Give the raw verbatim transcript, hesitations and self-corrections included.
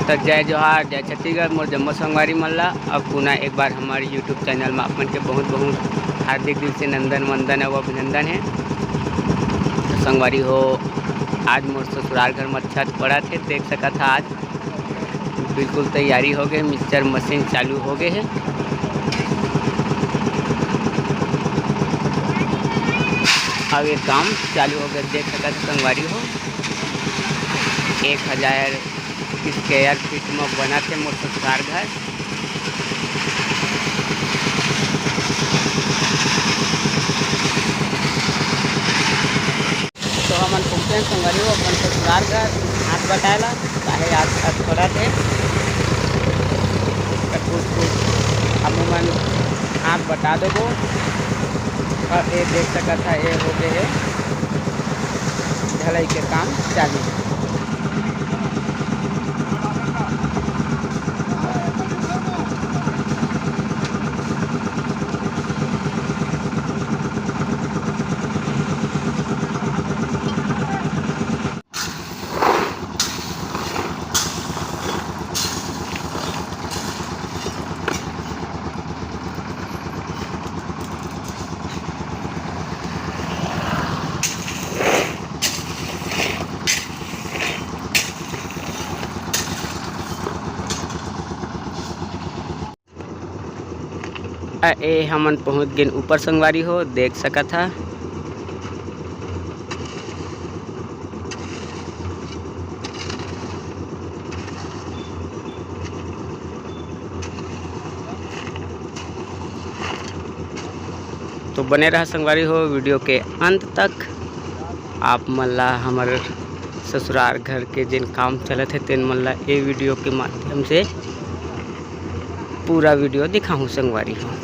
त जय जोहार, जय छत्तीसगढ़, मोर जम्मो संगवारी मन ला अब पुनः एक बार हमर YouTube चैनल म आप मन के बहुत बहुत हार्दिक दिल से नंदन वंदन अउ अभिनंदन हे। त संगवारी हो, आज मोर ससुराल घर म छत पड़त हे, देख सकत हा आज बिल्कुल तैयारी हो गे, मिक्सचर मशीन चालू हो गे हे। अब ये काम चालू हो गे, देख सकत हा संगवारी हो, एक हजार स्क्वायर फीट म बनत हे मोर ससुराल घर। तो हमन पहुँचे हन संगवारी हो अपन ससुराल घर हाथ बटाए ला, काहे आज, आज थोड़ा थे। त कुछ कुछ हमू मन हाथ बटा देबो। और ये देख सकत हा, ये हो गए है ढलाई के काम चालू। अ, ए हमन पहुँच गेन ऊपर संगवारी हो, देख सकत हा। तो बने रहा संगवारी हो वीडियो के अंत तक। आप मन ला हमर ससुराल घर के जेन काम चलत हे, तेन मन ला ए वीडियो के माध्यम से पूरा वीडियो दिखाहूँ संगवारी हो।